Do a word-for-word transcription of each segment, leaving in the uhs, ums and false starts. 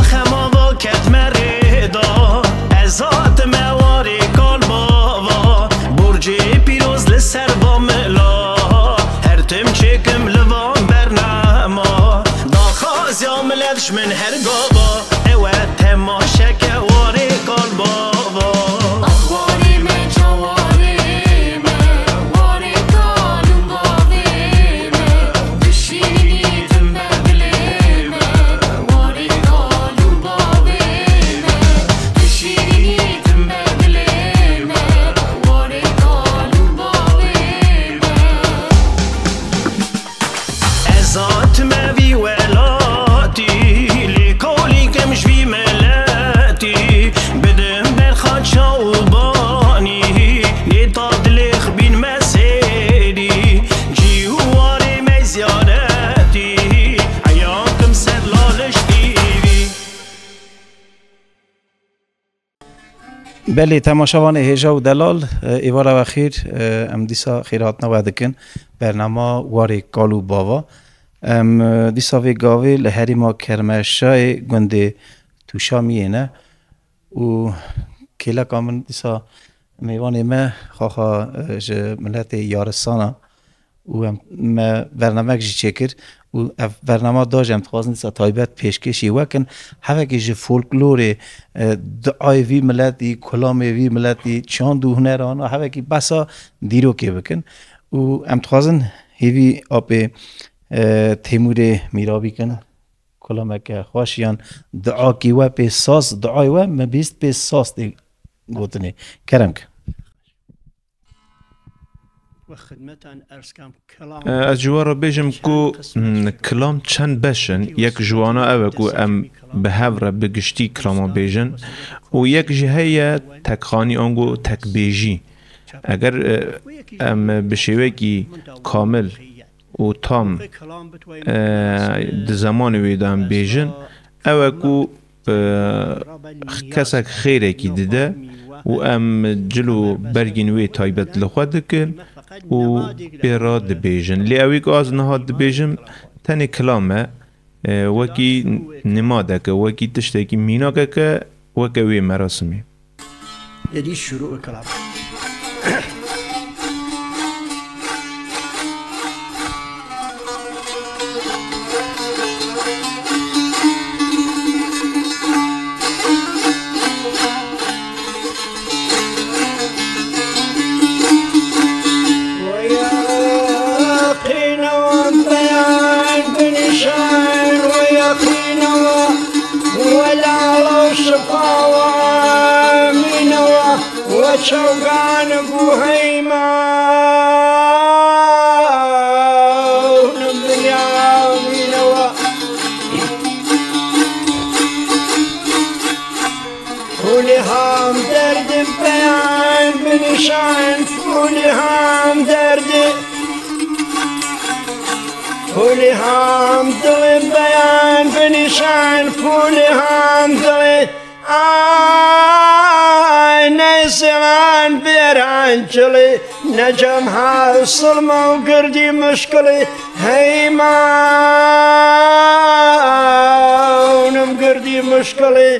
Xema va ket me rê da, ez hatime warê kal bava, borcê pîroz li ser va mila, her tim çêkim li van bernama, daxwaziya milet ji min her gava, ew e temaşeke warê kal bava. Axwarê me, çawarê me, warê kal û bavê me, dişînî tim be dilê me, warê kal û bavê me, dişînî tim be dilê me, warê kal û bavê me. Ez hatime vî welatî, lêkolî kim ji vî miletî, bidim berxa çaw û banî, lê ta dilê xbîn me sêrî, cî û warê me ziyaretî, eya kim ser laliş T V. Belê, temaşevanê hêja û delal, e, êvara we xêr, e, em dîsa xêrhatina we dikin. Bernama Warê Kal û Bava. Em, e, dîsa vê gavê li herêma Kermeşayê gundê Tûşamiyê ne û kêleka min dîsa mêvanê me xaxa, e, ji miletê Yarisana û em, me bernamek jî çêkir û ev bernama da jî em dixwazin dîsa taybet pêşkêşî we kin. Hevekî ji folklorê, e, diayê vî miletî, kulamê vî miletî, çand û huneran, hevekî behsa dîrokê bikin. Û em dixwazin hêvî apê, e, Têmûrê Mîrabî kin. Kulameke xweş yan diakî we pê saz, diayê we me bîst pê saz tê gotinê. Kerem ke. Ez ji we re bêjim ku, mm, kilam çend beş in. Yek ji wana ew e ku em bi hev re bi giştî kilama bêjin û yek jî heye tekxanî, ango tekbêjî. Eger, e, em bi şêwekî kamil û tam, e, di zemanê wê de em bêjin, ew e ku, e, kesek xêrekî dide û em cil û bergên wê taybet li xwe dikin û pê re dibêjin. Lê ew ê ku ez niha dibêjim, tenê kilam e, e, wekî nimadeke, wekî tiştekî mînakeke, weke wê merasimê. Êdî şurû kilam. ويقينوا بيان بنشان ويقينوا ولا شفاوى منوا وشوقان بوهيمان بنيامين ولهام درد بيان بنشان ولهام درد ولهام دل بيان بنشان ولهام دل ئای نەیسێڵان بێران چڵێ، نەجەم هاو سڵمە و گردی مشکڵێ، هەیماونم گردی مشکڵێ،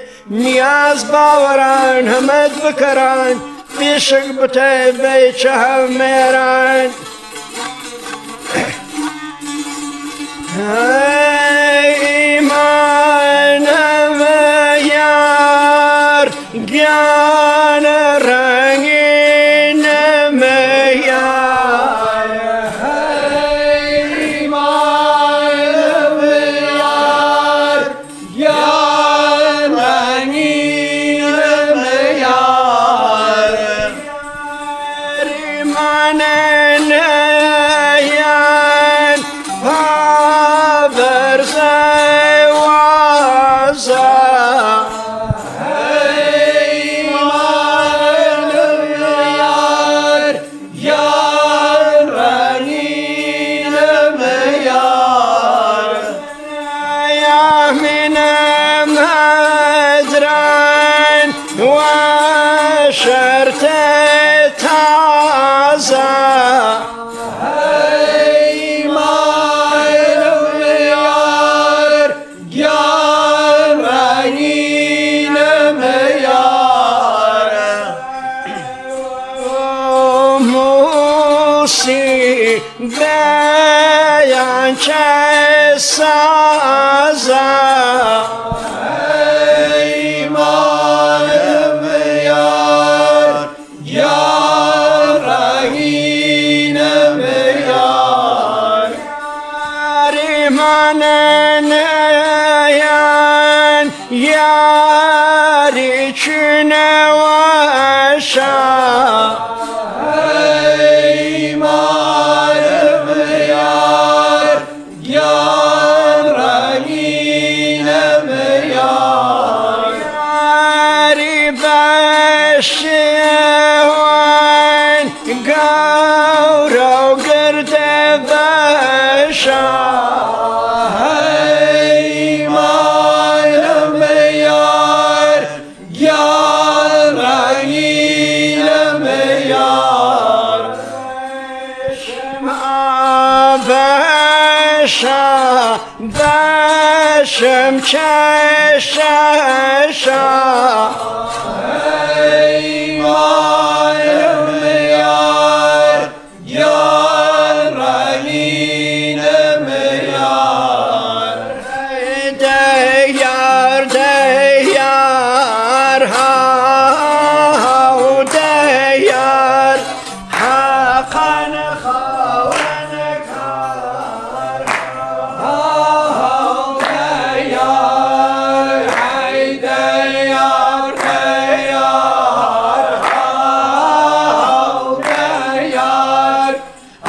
نیاز باوەران هەمەت بکەران، پێشک بتێ بەی چە هەڵمێران. Sî beyan çe saza. Hey malim yar, yar rengînim yar. Yarî mane neyan, yarî çûne weşa. Hey malim yar, yar rengînim yar. Yarî beşê wan, gawra û girde beşa. Hey malim yar, yar rengînim yar. Beşim a beşa, beşim çeşeşa. Hey malim yar, yar rengînim yar. Hey de yar, de yar, ha, ha, de yar. Heqan xawin kar, ha, ha, de yar. Hey de yar, de yar, ha, ha, de yar.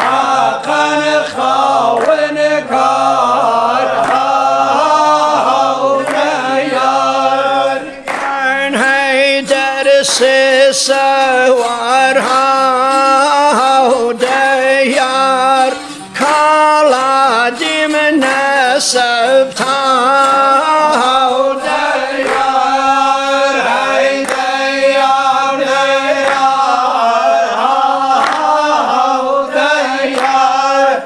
Heqan xawin kar, ha, ha, de yar. Heyder sê sewar, ha, ha, de yar. Kala dîm nesebta, ha, de yar. Hey de yar, de yar, ha, ha, de yar.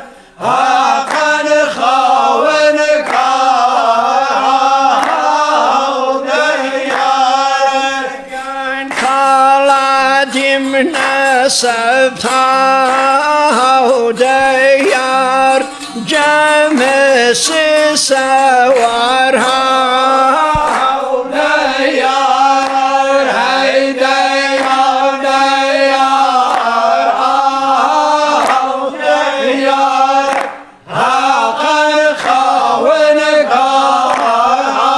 Heqan xawin kar, ha, ha, de yar. Kala dîm nesebta, ha, de yar. Cem sî sewar, ha, ha, de yar. Hey de yar, de yar, ha, ha, de yar. Heqan xawin kar, ha,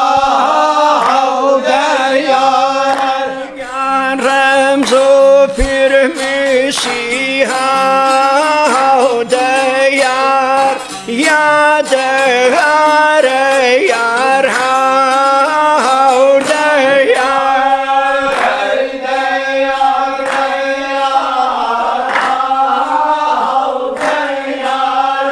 ha, de yar. Remzo pîr Mîsî, ha, ha, de yar. Ya de yar, yar, ha, ha, de yar. Hey de yar, de yar, ha, ha, de yar.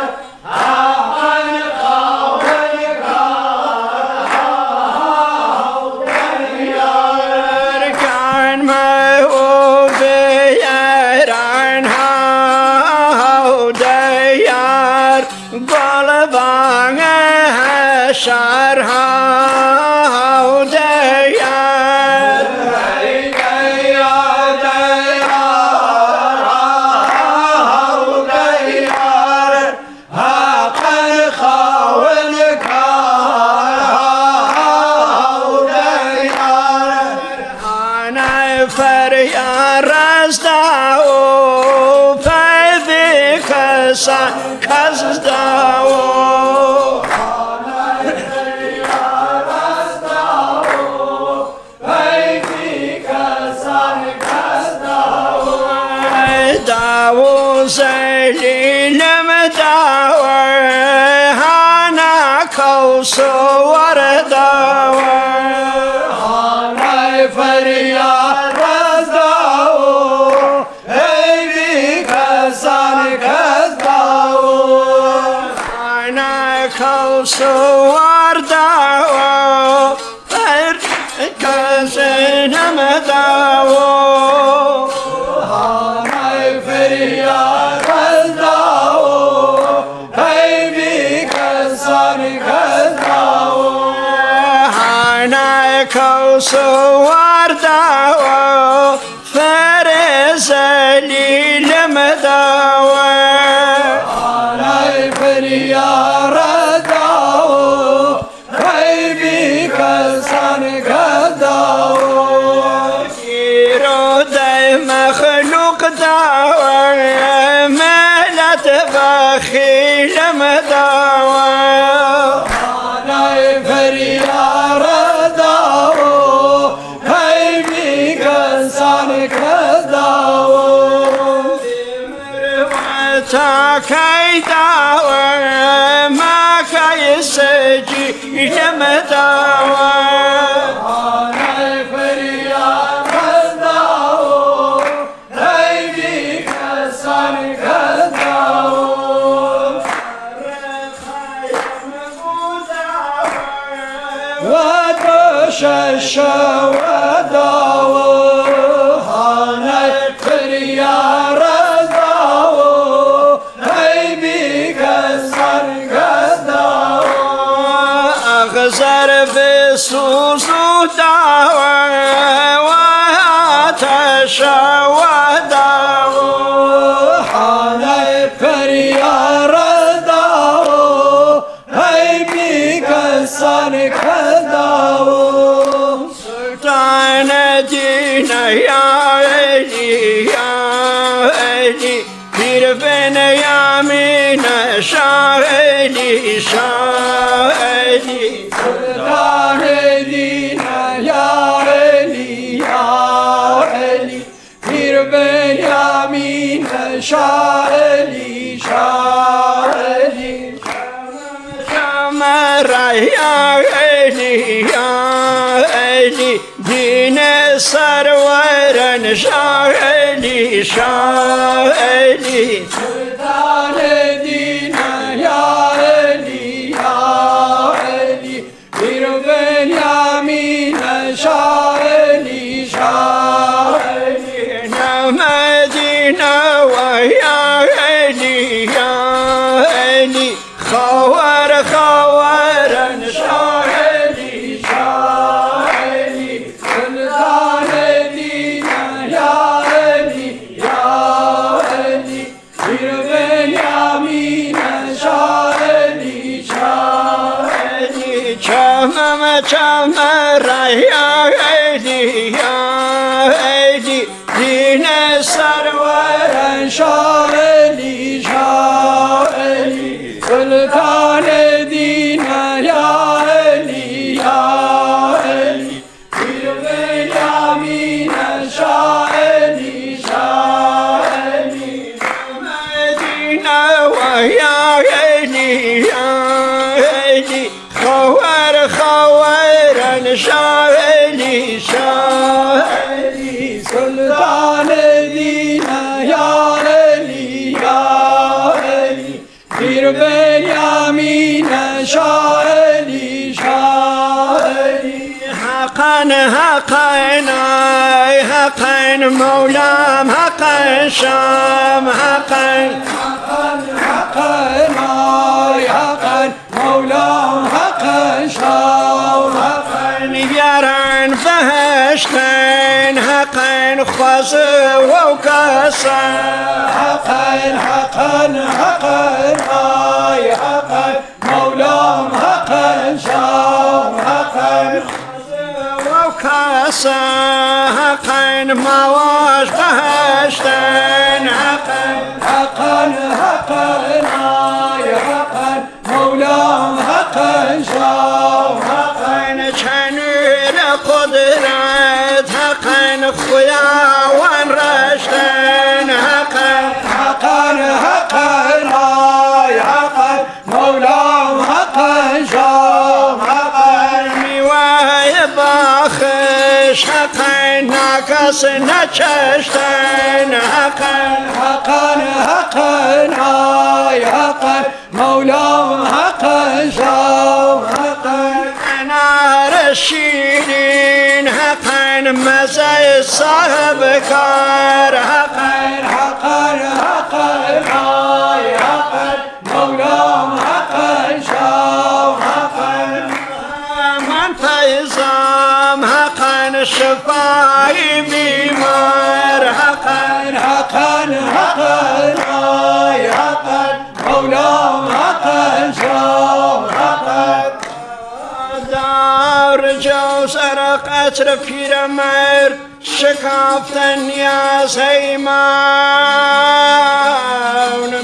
Şar ha de yar. Hey de yar, de yar, ha, ha, de yar. Heqan xawin kar, ha, ha, de yar. Hane feryar ez da û peyvî kesan kes da û. Hane feryar ez da û Peyvî kesan kes dawe. Dawe zelîlim dawe, hana kewso war dawe. Hana feryar ez dawe, peyvî kesan kes dawe. Hana kewso war dawe. Her kesê neme dawo. Hanay feryar ez dawo. Peyvî kesan kes dawo. Hanay kewso war dawo. Ferê zelîlim dawo. Bexîlem dawa. Anay feryara dawo, hey bî kesan ke dawo. Demir weta key dawa, ma key secî lem dawa. Anay feryara dawo, hey bî kesan ke dawo. Weta şeşe weda wo, haney firyare dawo, hey bî kesan ke dawo. Axzer bi suz û dawa, wa ateşe weda wo, haney firyare dawo, hey bî kesan ke dawo. Sultan Dîne ya Elî, ya Elî, Pîr Benyamîne Şah Elî, Şah Elî. Sultan Dîne ya Elî, ya Elî, Pîr Benyamîn Şah Elî, Şah Elî. Şamera ya Elî, ya Elî, dîne serweren Şah Elî, Şah Elî. Sultanê dîne ya Elî, ya Elî. Pîr Benyamîn Şah Elî, Şah Elî. Ne Medîne we ya Elî, ya Elî. Xawer xaweren Şah Elî, Şah Elî. Sultanê dîne ya Elî, ya Elî. Pîr Benyamîn Şah Elî, Şah Elî. Çemem çemera ya Elî, ya Elî. Dîne serweren Şah Elî, Şah Elî. Sultanê dîne ya Elî, ya Elî. Pîr Benyamîn Şah Elî, Şah Elî. Medîne we ya Elî, ya Elî. Xawer xaweren Şah Elî, Şah Elî. Sultanê dîne ya Elî, ya Elî. Pîr Benyamîn Şah Elî, Şah Elî. Heqen, heqen, ay heqen, Mewlam heqen, Şam heqen. Heqen, heqen, ay heqen, Mewlam heqen, Şam heqen. Yaran behişten heqen, xwez û kesen. Heqen, heqen, heqen, ay heqen, Mewlam heqen, Şam heqen. Xwez û kesen heqen, ma waj behişten heqen. Heqen, heqen, ay heqen, Mewlam heqen, Şam heqen. Çenûre qudret heqen, xuya wan reşten heqen. Heqen, heqen, ay heqen, Mewlam heqen, Şam heqen. Mîwayê baxş heqen, nakes neçeşten heqen. Heqen, heqen, ay heqen, Mewlam heqen, Şam heqen. Enare şîrîn heqen, mezeyê sahib kar heqen. Heqen, heqen, ay heqen, Mewlam heqen, Şam heqen. Hemen peyzam heqen, şifayî bîmar heqen. Heqen, heqen, ay heqen, Mewlam heqen, Şam heqen. Dar Cewser Qesr Pîremerd, Şikaftin niyaz heymanim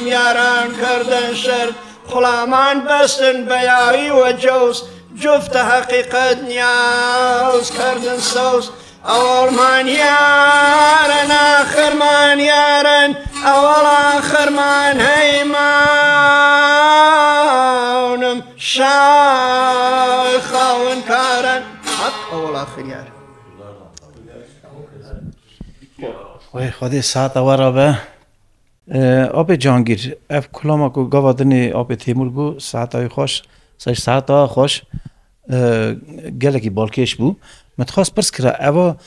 yaran kirdin şer. Xulaman bestin beyayî we cews. Cufte heqîqet niyaz kirdin sews. Ewel man yarin, axir man yarin. Ewel axir man heymanim. Şax xawin karin. Hak ewel axir yarin. Wê Xwedê saeta we re be. Ee, Apê Cihangîr, ev kulama ku gava dinê Apê Têmûr got, saeta wî xweş, ser saeta xweş, ee, gelekî balkêş bû. Min dixwest pirs kira, eva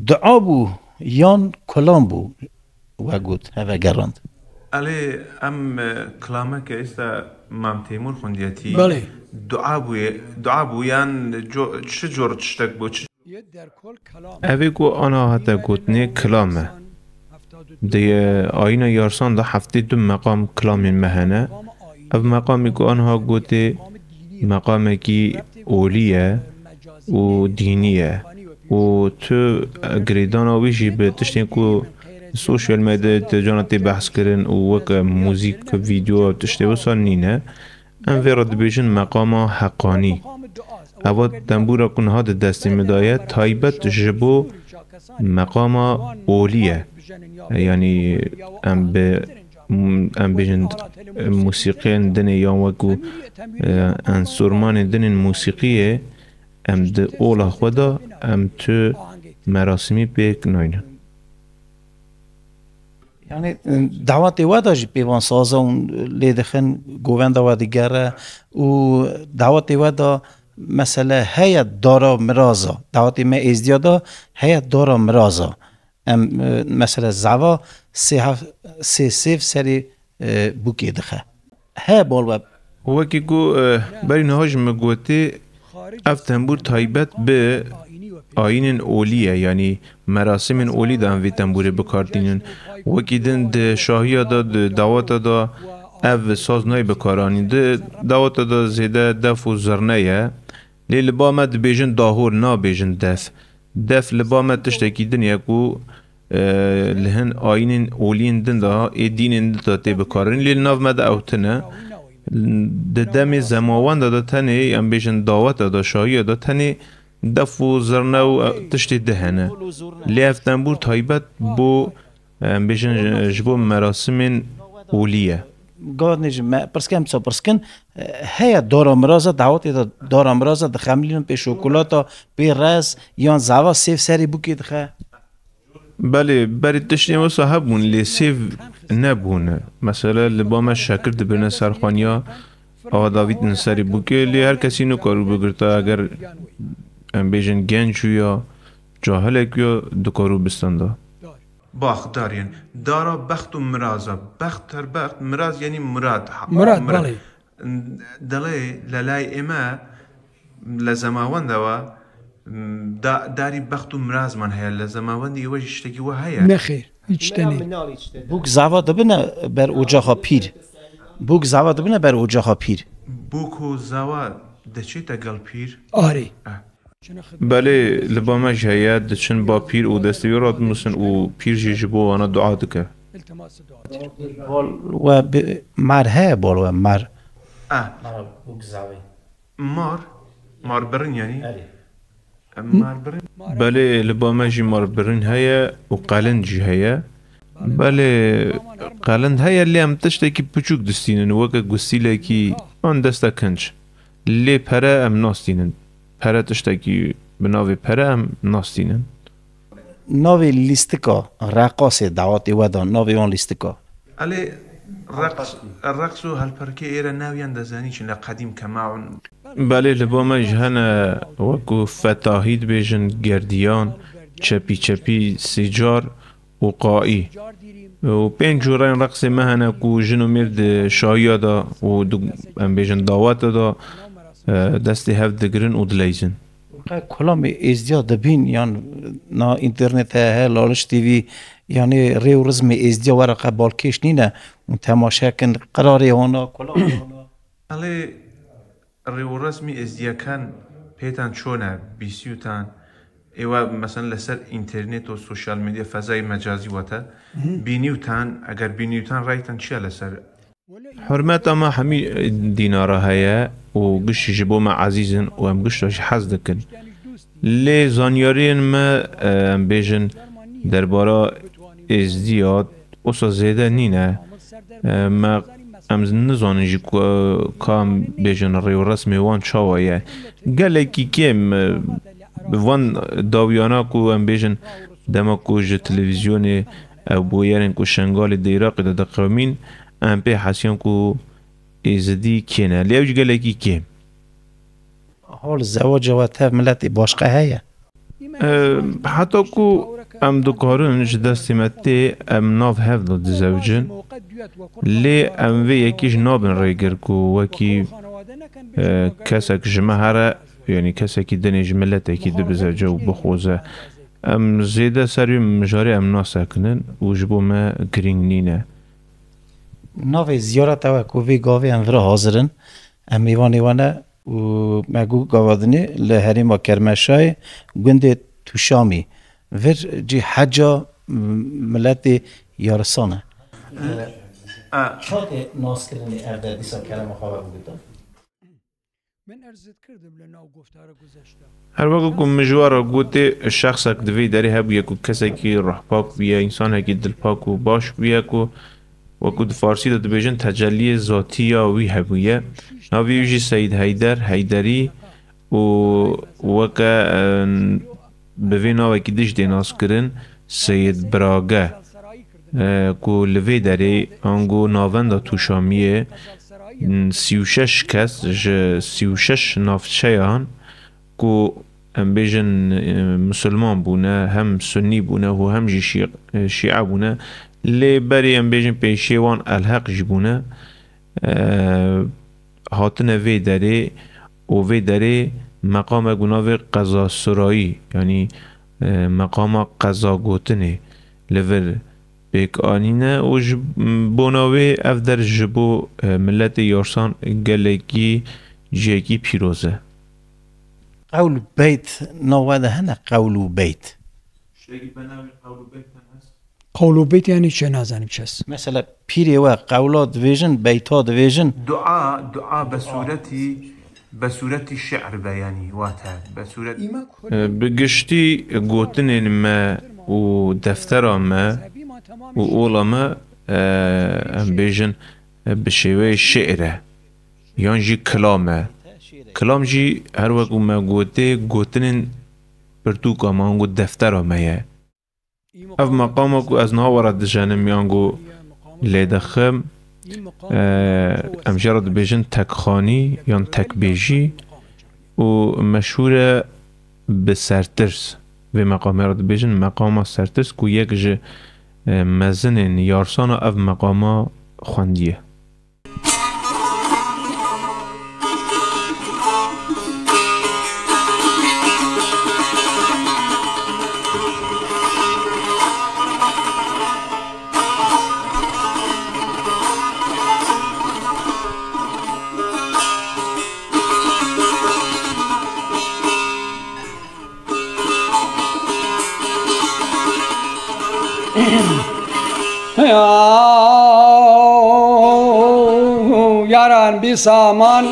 dua bû yan kulam bû? We got, heve gerand. Elê, em, e, kilameke êsta Mam Têmûr xwendiyetî. Belê. Dua bûye, dua bû yan co-, çi cor tiştek bû, çi Ev ê ku ana hate gotinê kilam e. Di ayîna Yarsan de heftê du meqam kilamên me hene. Ev meqamê ku anha gotê meqamekî olî ye û dînî ye. Û tu girêdana wî jî bi tiştên ku sosyal medyayê te cana tê behs kirin û weke muzîk, vîdeo, tiştê wisa nîne. Em vê re dibêjin meqama heqanî. Eva tembûra ku niha di destê min de ye, taybet ji bo meqama olî ye. Yanî em bi, em bêjin, musîqiyên dinê yan wekû, e, enstrûmanên dinên musîqiyê, em di ola xwe de em tu merasimî pêk naynin. Yanî, dawetê we de jî pêvan saza hûn lê dixin, govenda we digere û dawetê we de mesele heye dara miraza. Dawetê me êzdiya de heye dara miraza. Em, e, mesele zava sê hef-, sê sêv serê, e, bûkê dixe. He, bol we. Wekî ku, e, berî niha jî min gotî, ev tembûr taybet bi ayînên olî ye, yanî merasimên olî de em vê tembûrê bi kar tînin. Wekî din di şahiya de, di daweta de ev saz nayê bi kar anîn. Di daweta de zêde def û zirne ye. Lê li ba me dibêjin dahol, nabêjin def. Def li ba me tiştekî din ye ku, e, li hin ayînên oliyên din de, ê dînên din de tê bikarin. Lê li nav me de ew tune. Di demê zemawenda de tenê, em bêjin daweta de, şahiya de tenê def û zirne û, e, tiştê di hene. Lê ev tembûr taybet bo, em bêjin, ji bo merasimên olî ye. Gava dinê jî me pirskem, çapirskin, e, heye dora miraza, dawetê de dora miraza dixemilînin pê şokolata, pê rez, yan zava sêv serê bûkê dixe? Belê, berî tiştên wisa hebûn, lê sêv nebûn. Mesela, li ba me şekir dibirine ser xaniya, ava davîtin serê bûkê, lê her kesî nikarû bigirta, eger em bêjin genc û ya cahilek ya dikarû bistenda. Bax, darên, dara bext û miraza, bext ter bext, miraz yanî mirad. Ha, Mirad, mira-, belê. Dilê, li lay ême, li zemawenda wa, da-, darî bext û mirazman heye, li zemawendî êwe jî tiştekî we heye. Nexêr, hiç tenê. Bûk zava dibine ber ocaxa pîr. Bûk zava dibine ber ocaxa pîr. Bûk û zava diçête gel pîr? Arê. Eh. Belê, li ba me jî heye, diçin ba pîr û destê wî radinusin û pîr jî ji bo wana dua dike. We bi-, mar heye bol we, mar. Ah. Mar, mar birin yanî? Em, mar birin? Belê, li ba me jî mar birin heye û qelind jî heye. Belê, qelind heye, lê em tiştekî piçûk distînin, weke gusîlekî an desta kinc. Lê pere em nastînin. Pere tiştekî bi navê pere em nastînin. Navê lîstika reqasê dawetê we de, navê wan lîstika? Elê reqs, reqs û helperkê êre nawiyan dezanî çi ne qedîm kemaun. Belê, li ba me ji hene wekû fetahî dibêjin, gerdiyan, çepî çepî, sîcar, û qaî. Û pênc cûreyên reqsê me hene ku jin û mêr di şahiya de û di, em bêjin, daweta de, e, destê hev digirin û dileyzin. Qe kulamê êzdiya dibîn yan na înternetê he, Laliş T V, yanî rê û rizmê êzdiya were qe balkêş nîne û temaşe kin, qirarê hona, kulamê hona. Elê rê û resmî êzdiyekan pêtan çone, bîsî û tan, Êwa, mesela, li ser înternet û sosyal medya, fezayê mecazî wate, Hı hı. bînîwtan, eger bînîwtan raytan çi ye li ser? Hurmeta me hemî dînara heye û giştî ji bo me ezîz in û em gişta jî hez dikin. Lê zanyariyên me, e, em bêjin, derbara êzdiya wisa zêde nîne. E, me, em nizanin jî ku, ka em bêjin rê û resmê wan çawa ye. Gelekî kêm, e, bi van dawiyana ku em bêjin dema ku ji televîzyonê ew bûyerên ku Şengalê di Iraqê de diqewimîn, em pê hesiyan ku Êzidî kê ne. Lê ew jî gelekî kêm. Hol zewaca we tev miletê başqe heye? E, heta ku em dikarin ji destê me tê, em nav hev de dizewicin. Lê em vê yekê jî nabin rêgir ku wekî, e, kesek ji me here, yanî kesekî dinê ji miletekî di bizewce û bixwaze. Em zêde ser wê mijarê em nasekinin û ji bo me girîng nîne. Navê ziyareta we ku vê gavê em vira hazir in, em mêvanê we ne û me got gava dinê li herêma Kermeşayê gundê Tûşamî vir cî heca miletê Yarisan e. E, e. Çawa tê naskirinê ev de dîsa kerema xwe veguhta? Her weke ku min ji we re gotê, şexsek di vê derê hebûye ku kesekî ruhpak bûye, însanekî dilpak û baş bûye ku, wekû di farsî de dibêjin, tecelliyê zatî ya wî hebûye. Navê wî jî Seyîd Heyder, Heyderî û weke, e, bi vê navekî din jî tê naskirin, Seyid Birage, e, ku li vê derê ango navenda Tûşamiyê, m, sî û şeş kes ji sî û şeş navçeyan ku em bêjin, e, misilman bûne, hem sunnî bûne û hem jî şî-, e, şîe bûne, lê berê em bêjin pêşiyê wan elheq jî bûne. E, hatine vê derê û vê derê meqamek bi navê Qeza Surayî, yanî, e, meqama qeza gotinê li vir pêk anîne û ji bona wê ev der ji bo, e, miletê Yarsan gelekî cihekî pîroz e. Qewl beyt nav we de hene, qewl û beyt? Ştêkî bi navê qewl û beyt hene? Qewl û beyt yani çi, nazanim çi est. Mesela pîrê we qewla dibêjin, beyta dibêjin. Dua, dua bi sûretî, bi sûretî şi'r be, yani wate, bi sûret. E, bi giştî gotinên me û deftera me û ola me, e, em bêjin, e, bi şêweyê şi'r e, yan jî kilam e. Kilam jî her wekû me gotê, gotinên pirtûka me, ango deftera me ye. Ev meqama ku ez niha we re dijenim yan ku lê dixim, e, em jê re dibêjin tekxanî yan tekbêjî û meşhûr e bi sertirs. Vê meqamê re dibêjin meqama sertirs ku yek ji, e, mezinên Yarsana ev meqama xwendiye. Ya yaran bi saman,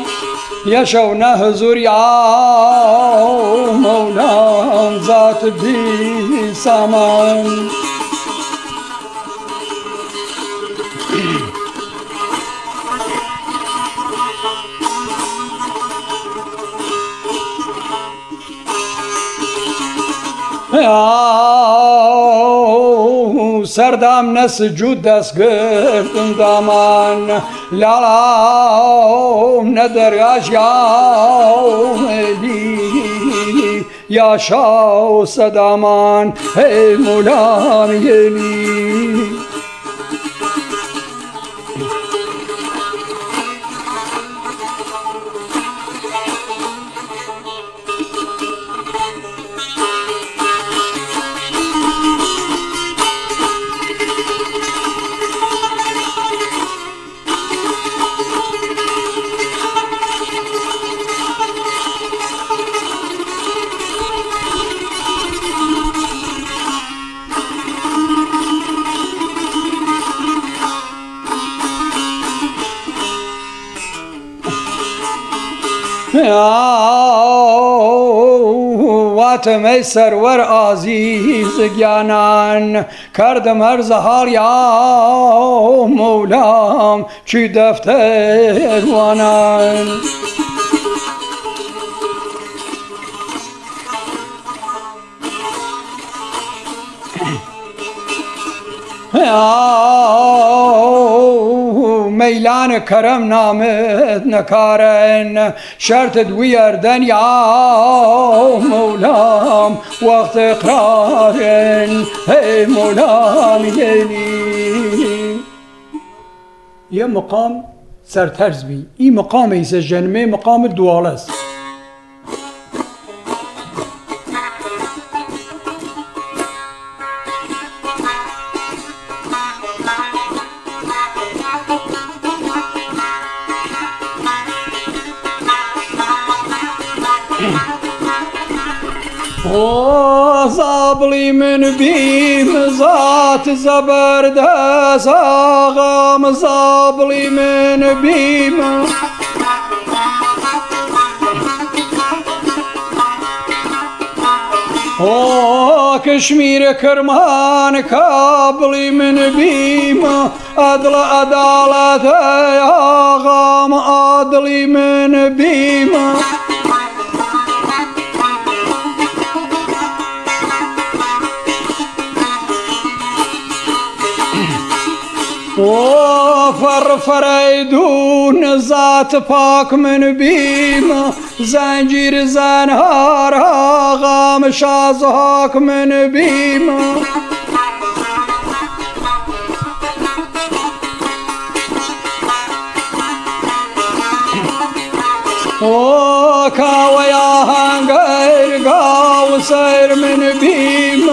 yaşav ne huzur ya Mevlam zat bi saman. Serdam ne sicûd dest girtin daman, lala ne dergaş ya elî, yaşa sedaman, hey mulam yelî. Wat me serwer azîz giyanan, kerdim her zehar ya Mewlam çi defter wanan. Meylan kerem namit nekarin, şert di wî yerden ya Mewlam wext iqrarin, hey Mewlam yênî. Yê miqam serterz bî. Î miqamê îse jenimê miqamê duwalez. O zablî min bîm, zat zeberdest axam, zablî min bîm. O Kişmîr Kirman kablî min bîm, edl edalet ey axam, adlî min bîm. O fer fereydûn zat pak min bîm, zencîr zenhar axam, şazhak min bîm. O kaweya hangir gaw ser min bîm,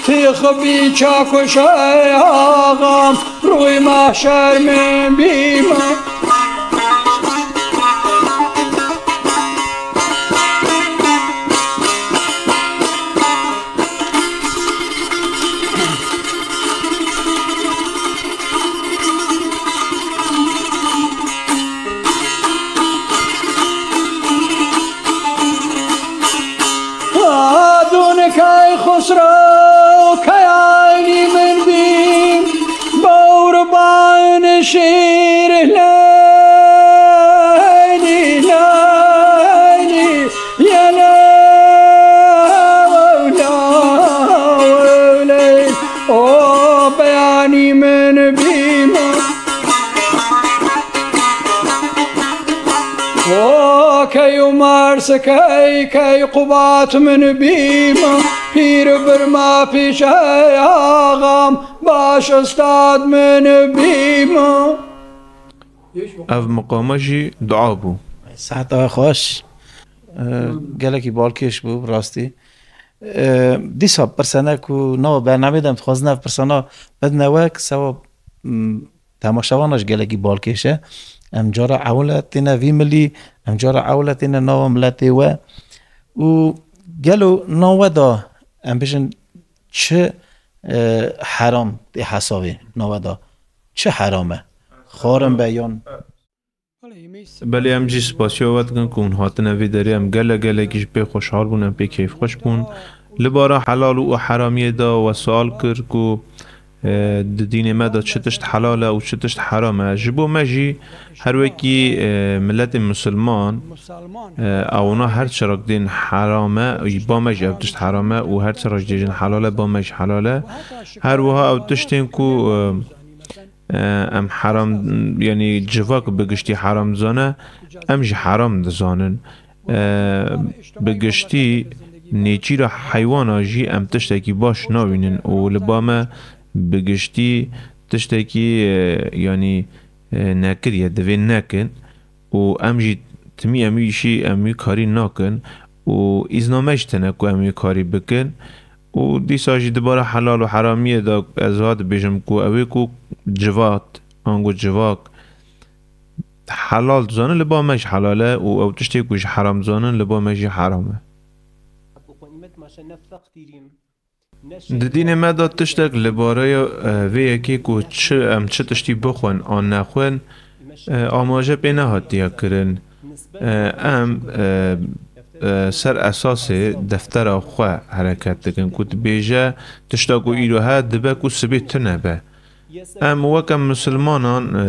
tîx bî çakuşe axam, rûy mahşer min bîm. Adûn key Xusrew key Eynî min bî, bawrban şîr leylî, leylî, yele, wewla, wewley, o beyanî min bî. O key û Mers key, key Qubat min bîm, pîr birma pîşey axam, baş ustad min bîm. Ev miqama jî dua bû. Seheta xweş. Gelekî balkêş bû, bi rastî. Dîsa pirsene ku nava bernamê de em dixwazin ev pirsana bidine we, ki sewa, m, temaşevana ji gelekî balkêş e. Em cara ewil e têne vî milî, em cara ewil e têne nava miletê we. Û gelo nav we da, em bêjin, çi, e, heram tê hesavê nav we da? Çi heram e? Xwarin be yan? Belê, em jî spasiya we dikin ku hûn hatine vê derê. Em gelek gelekî ji pê xweşhal bûn, em pê keyfxweş bûn. Li bara helal û heramiyê de we sual kir ku, e, di dînê me de çi tişt helal e û çi tişt heram e. Ji bo me jî her wekî, e, miletê misilman, e, ewna her çirak dên heram e, ba me jî ev tişt heram e û her çirak dibêjin helal e, ba me jî helal e. Her wiha ew tiştên ku, e, Em heram, yanî civak bi giştî heram dizane, em jî heram dizanin. Bi giştî nêçîra heywana jî em tiştekî baş nabînin û li ba me bi giştî tiştekî, e, yanî, e, nekiriye, divê nekin. Û em jî timî em wî îşî, em wî karî nakin û îzna me jî tine ku em wî karî bikin. Û dîsa jî dibara helal û heramiyê de ez wiha dibêjim ku ew ê ku civat, ango civak helal dizanin, li ba me jî helal e û ew tiştê ku ji heram dizanin, li ba me jî heram e. Di dînê me de tiştek li bareya, e, vê yekê ku çi, em çi tiştî bixwin an nexwin, e, amaje pê nehatiye kirin. E, em, e, e, ser esasê deftera xwe hereket dikin, ku dibêje tişta ku îro heye dibe ku sibê tune be. Em weke misilmanan, e,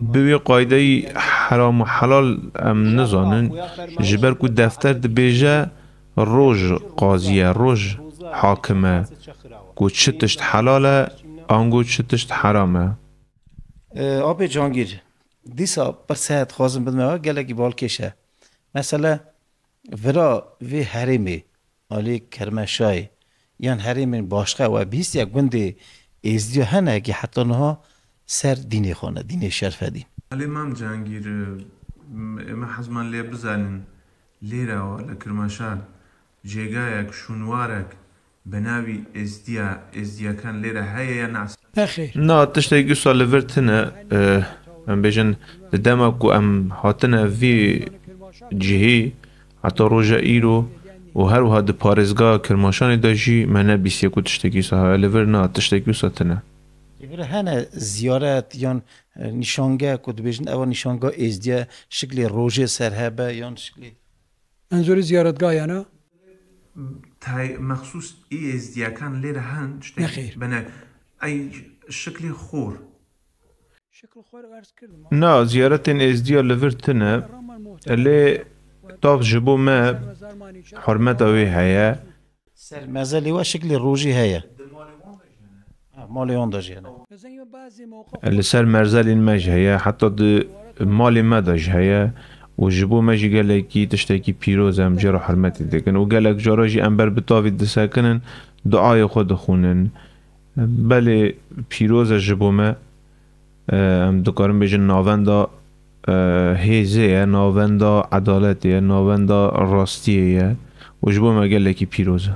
bi wê qaydeyî heram û helal em nizanin, ji ber ku defter dibêje roj qazî ye, roj hakim e, ku çi tişt helal e, ango çi tişt heram e. E, Apê Cangîr, dîsa pirse dixwazim bidime we, gelekî balkêş e. Mesele vira vê herêmê, alî Kermeşayê, yan herêmên başqa we bihîstiye gundê Êzdiya hene ki heta niha ser dînê xwe ne, dînê şerfedîn. Alî Mam Cangîr, em, em hezman lê bizanin, lêre wa li Kirmaşan cêgayek, şûnwarek bi navî Êzdiya, Êzdiyekan lêre heye ya na? Nexêr. Na, tiştek wisa li vir tine, e, em bêjin, di dema ku em hatine vî cihî, heta roja îro û her wiha di parêzgeha Kirmaşanê de jî me nebîsiye ku tiştek wisa heye. Li vir na, tiştek wisa tine. Li vir hene ziyaret yan, e, nîşangeh ku dibêjin ewa nîşangeh Êzdiye, şiklê rojê ser hebe yan şiklê Menzûrî ziyaretgah yana? Tay mexsûs î êzdiyekan lê re hin, tiştê Nexêr. Bine, ey şiklê xor. Şikl xor erz kirdim. Na, ziyaretên êzdiya li vir tine, lê tav ji bo me hurmeta wê heye. Ser mezelê we şiklê rojî heye. Ha, malê wan de jî hene. Li ser merzelên me jî heye, heta di malê me de jî heye û ji bo me jî gelekî tiştekî pîroz e, em jê re hurmetê dikin û gelek cara jî em ber bi tavî disekinin, duayê xwe dixwînin. Belê pîroz e ji bo me, em dikarin bêjin navenda, e, hêzê ye, navenda edaletê ye, navenda rastiyê ye û ji bo me gelekî pîroz e.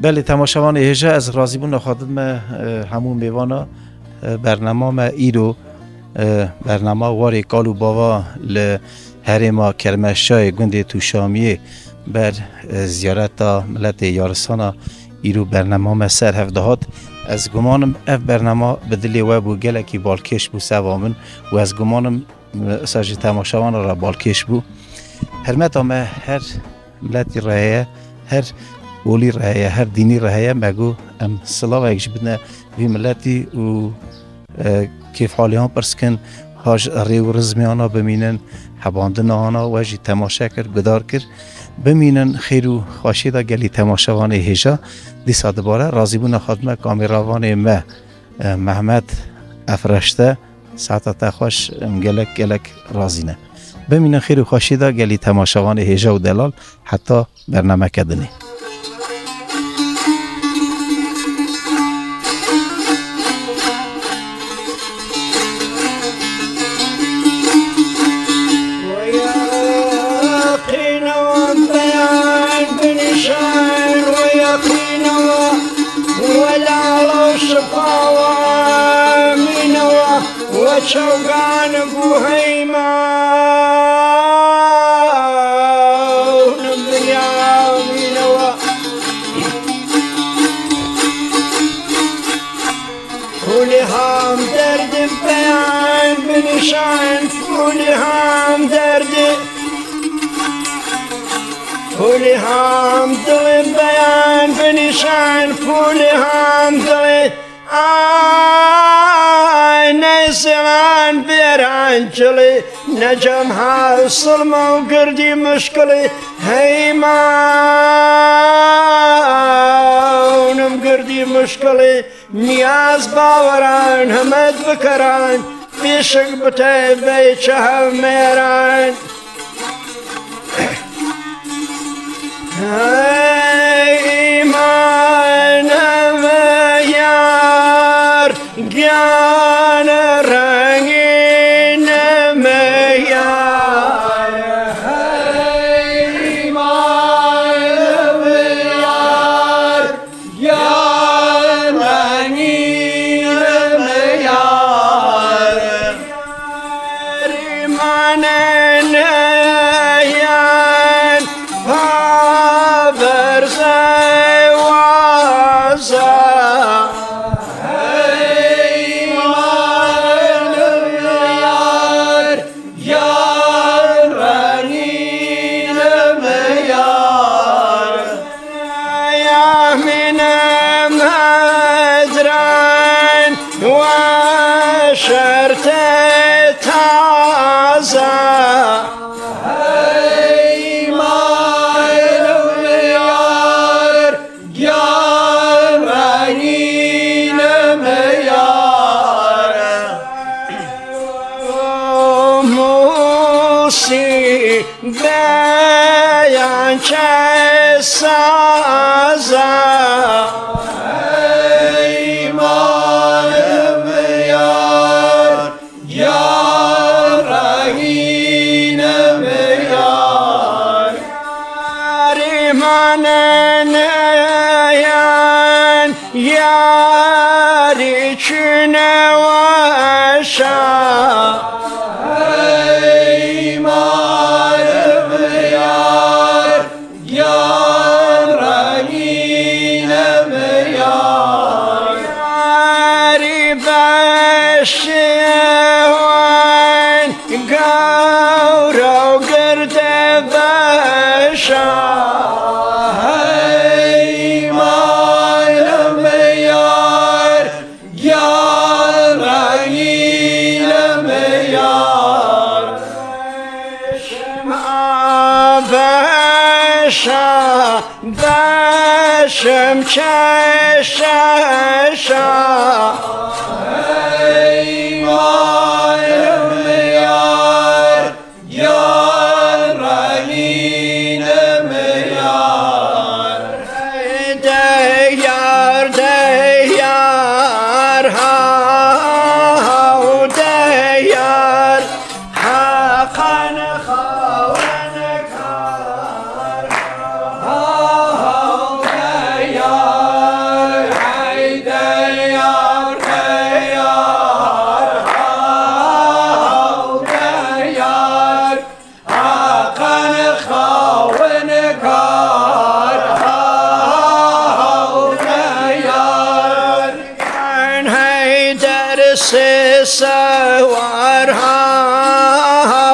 Belê, temaşevanê hêja, ez razîbûna xwe didime, e, hemû mêvana, e, bernama me îro, e, bernama warê kal û bava li herêma Kermeşayê gundê Tûşamiyê ber, e, ziyareta miletê Yarisana îro bernama me ser hev dihat. Ez gumanim ev bernama bi dilê we bû, gelekî balkêş bû seva min û ez gumanim, e, îsa jî temaşevanan re balkêş bû. Hurmeta me her miletî re heye, her olî re heye, her dînî re heye. Me got em silavek jî bidine vî miletî û, e, kêfhalê wan pirs kin, ha ji rê û rizmê wana bimînin, hebandina wana we jî temaşe kir, guhdar kir. Bimînin xêr û xweşiyê de gelî temaşevanê hêja. Dîsa dibare razîbûna xwe dime kameravanê me, e, Mehmet Efreşte. Saeta te xweş, em gelek, gelek razî ne. Bimînin xêr û xweşiyê de gelî temaşevanê hêja û delal, heta bernameke dinê. وە چاوگان بوو هەیما و نمریاوینەوە. خونی هام دەردم پەیان بنیشان، خونی هام دەردم. Pûlê ham dilê beyan binîşan, pûlê ham dilê. Ay, neyselan bêran çilê, necem ha silma û girdî mişkilê, heymanim girdî mişkilê, niyaz baweran, himet bikeran, pêşik bite bey çehev mêran. Hey, îman me yar, giyan rengîn me yar. Hey, îman me yar, giyan rengîn me yar. Yar îmanê neyan, pa berzê waza. Hey îmanê yar, giyan rengîn me yar. Yahmîne medran we şertê taze. Hey îmanê yar, giyan rengîn me yar. Musî beyan çe saza. Hey îmanê yar, giyan rengîn me yar. Yar îmanê neyan, yarî çine weşa. Hey îmanê yar, giyan rengîn me yar. Yarî beşê wan, gawra û girde beşa. Hey îmanê me yar, giyan rengîn me yar. Beşim a beşa, beşim çe şeşa. Hey îmanê me yar, giyan rengîn me yar. Hey deyar, deyar, ha, ha, deyar, Heqan xawen kar, ha, ha, deyar, hey deyar, deyar, ha, ha, deyar. Heqan xawen kar, ha, ha, deyar. Heyder sê sewar, ha, ha,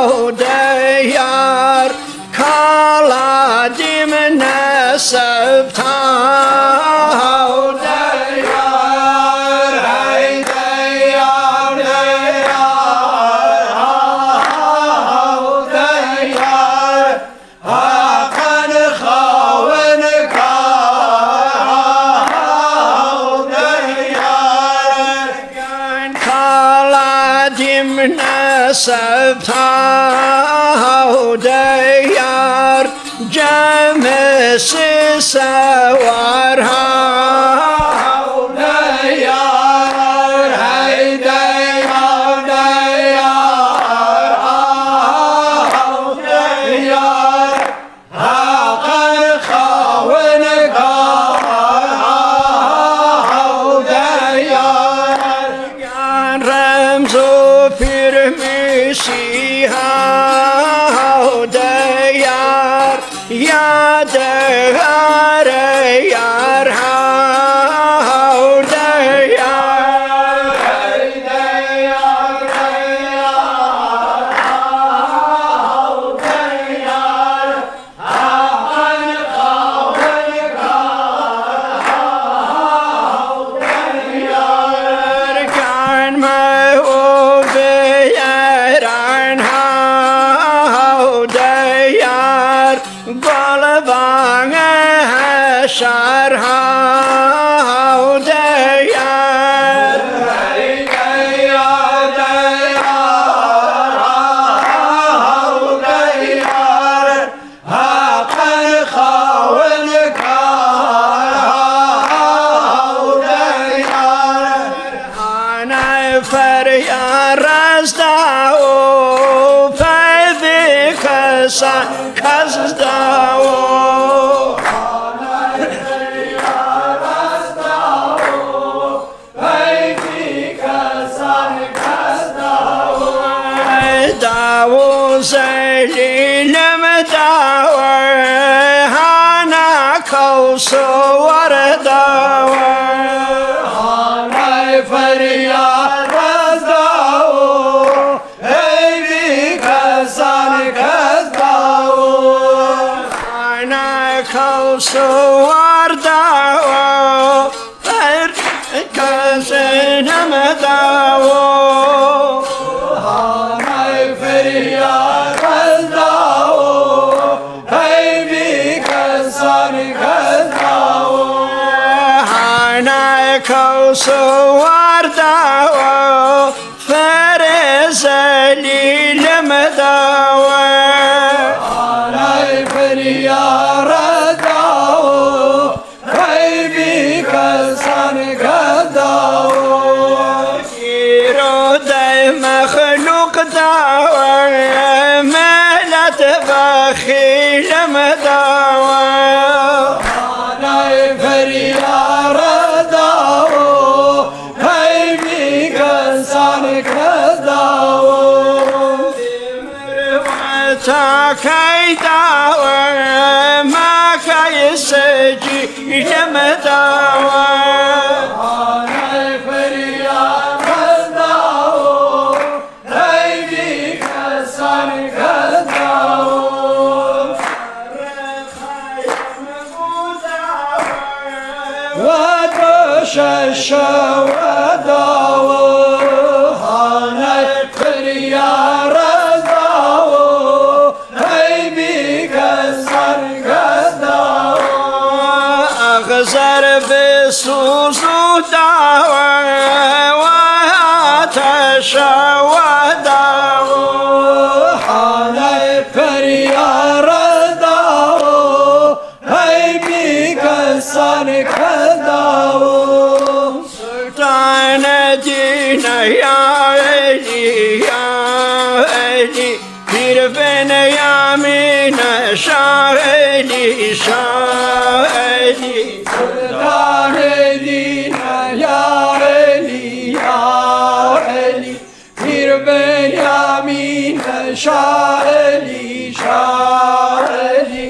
deyar. Kala dîm nesebta, ha, deyar. Hey deyar, deyar, ha, ha, deyar. Heqan xawen kar, ha, ha, deyar. Kala dîm nesebta, ha, deyar. Cem sê sewar, ha, ha, deyar. Hey deyar, deyar, ha, ha, deyar. Heqan xawen kar, ha, ha, deyar. Remzo pîr Mîsî, ha, ha, deyar. Ya deyar, yar, ha, ha, deyar. Hey deyar, deyar, ha, ha, deyar. Şar ha, ha, diyar. Haqan xawin ka, ha, diyar. Hane ferya rasta o, peyvi kesa kazda o. Dawo zelîlim dawe, hana kewso war dawe. Hana feryad dawo, Heyvî kesan kes dawo. Hana kewso war dawo, her kesin hem dawo. Hana feryad kes dawo, heyvî kesan kes dawo. Hana kewso war dawo, Ferê zelîlim dawe. Alay feryara dawo, qeybî kesan ke dawo. Îro dey mexlûq dawe, melet bexîlim dawe. Alay feryara dawo, Heyvî kesan ke dawo. Mirweta key dawe, ma key secî jem dawe. Anay feryad kes dawo, heyvî kesan ke dawo. Weto şeşe we dawo, hane firyare dawo, heyvî kesan ke dawo. Axzer bi sûz û dawe, we ateşe we dawo, hane firyare dawo, Heyvî kesan ke dawo. Sultanedîne ya Elî, ya Elî, pîr Benyamîne Şah Elî, Şah Elî. Sultanedîne ya Elî, ya Elî, Pîr Benyamîn Şahelî, Şahelî.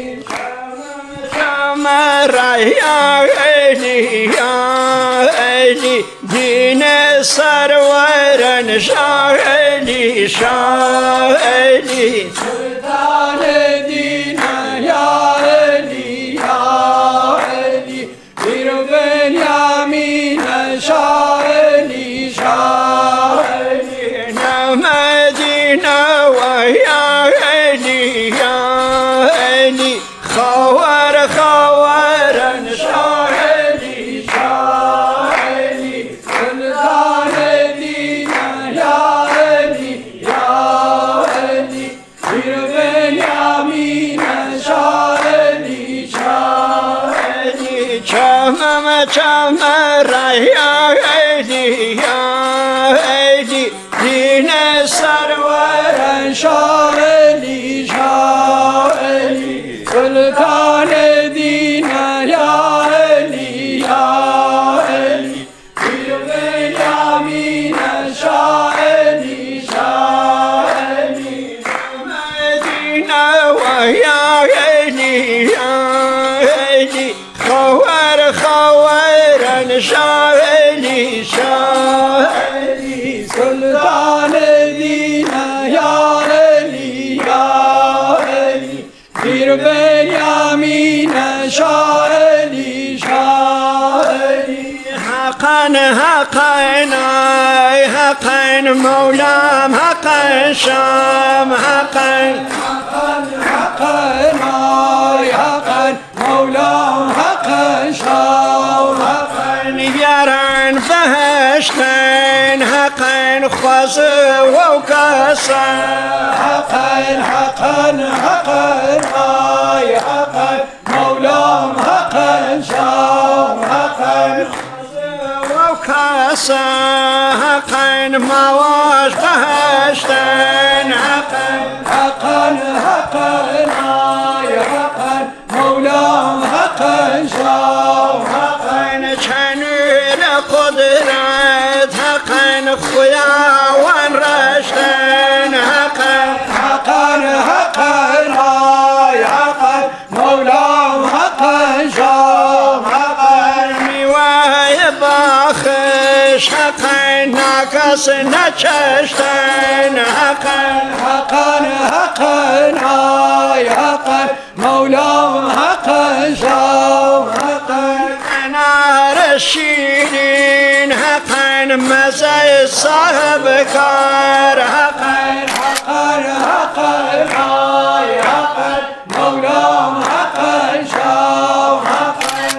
Şamera ya Elî, ya Elî, dîne serweren Şahelî, Şahelî. Sultanê dîne ya Elî, ya Elî. Pîr Benyamîn Şahelî, Şahelî. Ne Medîne we ya Elî, ya Elî. Xawer, xaweren Şahelî, Şahelî. Sultanê dîne ya Elî, ya Elî. Pîr Benyamîn Şahelî, Şahelî. Çemem çemera ya Elî, ya Elî. Dîne serweren Şahelî, Şahelî. Sultanê dîne ya Elî, ya Elî. Pîr Benyamîn Şahelî, Şahelî. Medîne we ya Elî, ya Elî. Xawer, xaweren Şahelî, Şahelî. Sultanê dîne ya Elî, ya Elî. Pîr Benyamîn Şahelî, Şahelî. Heqen, heqen, ay heqen, Mewlam heqen, Şam heqen. Heqen, heqen, ay heqen, Mewla heqin şaw heqin. Yaran behiştin heqin xwez wew kese. Heqin, heqin, heqin, ay heqin. Mewlam heqin, şam heqin. Wew kese heqin, mawaş behiştin heqin. Heqin, heqin, ay heqin. Mewlam heqin, şam heqin. Çenûre qudret heqin, xuya wan reştin heqin. Heqin, heqin, ay heqin. Mewlam heqin, şam heqin. Mîweyê baxiş heqin, nakes neçeştin heqin. Heqin, heqin, ay heqin. Mewlam heqin, şam heqin. Enare şîrîn heqin, mezeyê sahibkar heqin. Heqin, heqin, ay heqin. Mewlam heqin, şam heqin.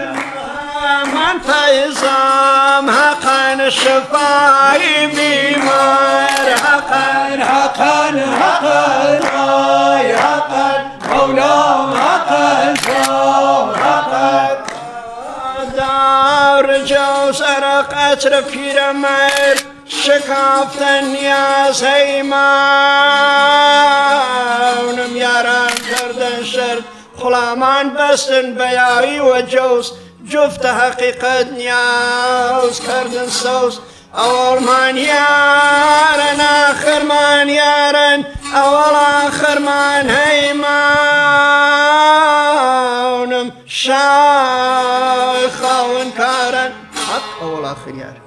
Heman feyzam heqin, şifayê bîmar heqin. Heqin, heqin, ay heqin. Mewlam heqin, şam heqin. Dar cewser qetre pîremerd. Şikaftin niyaz heymawnim yaran kerdin şert, xulaman bestin beyawî we cews, cufte heqîqet niyaz kerdin sews. Ewel man yarin, axir man yarin, ewel axir man heymawnim şax xawin karin. Hak ewel axir yarin.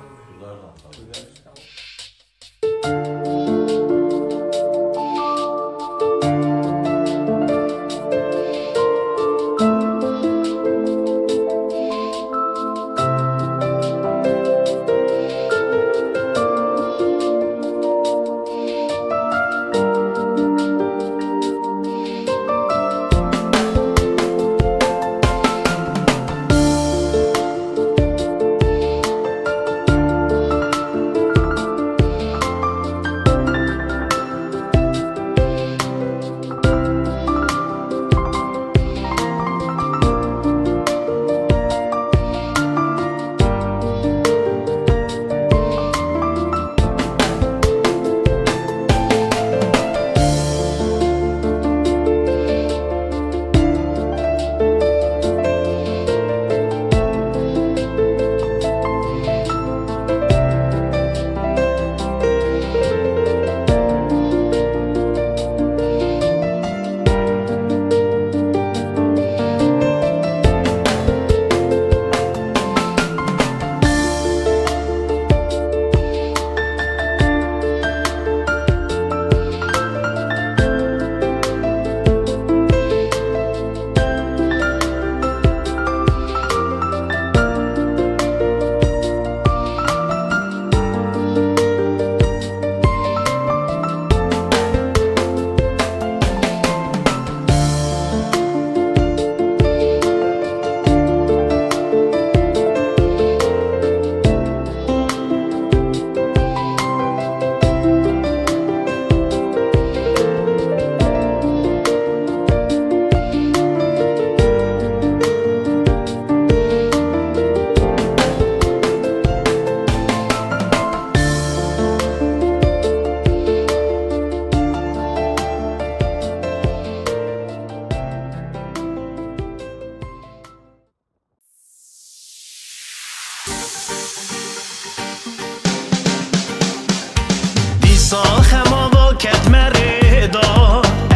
Dîsa xema va ket me rê da,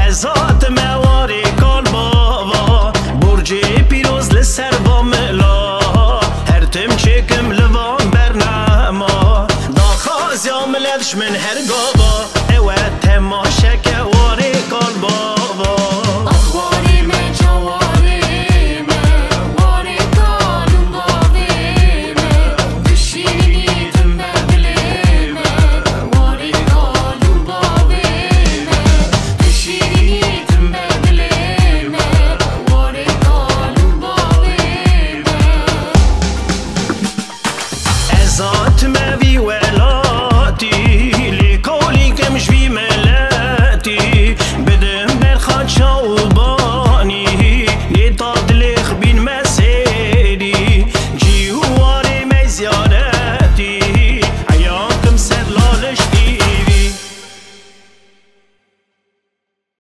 ez hatime warê kalbava. Borcê pîroz li ser va mila, her tim çêkim li van bernema. Daxwaziya milet ji min her ga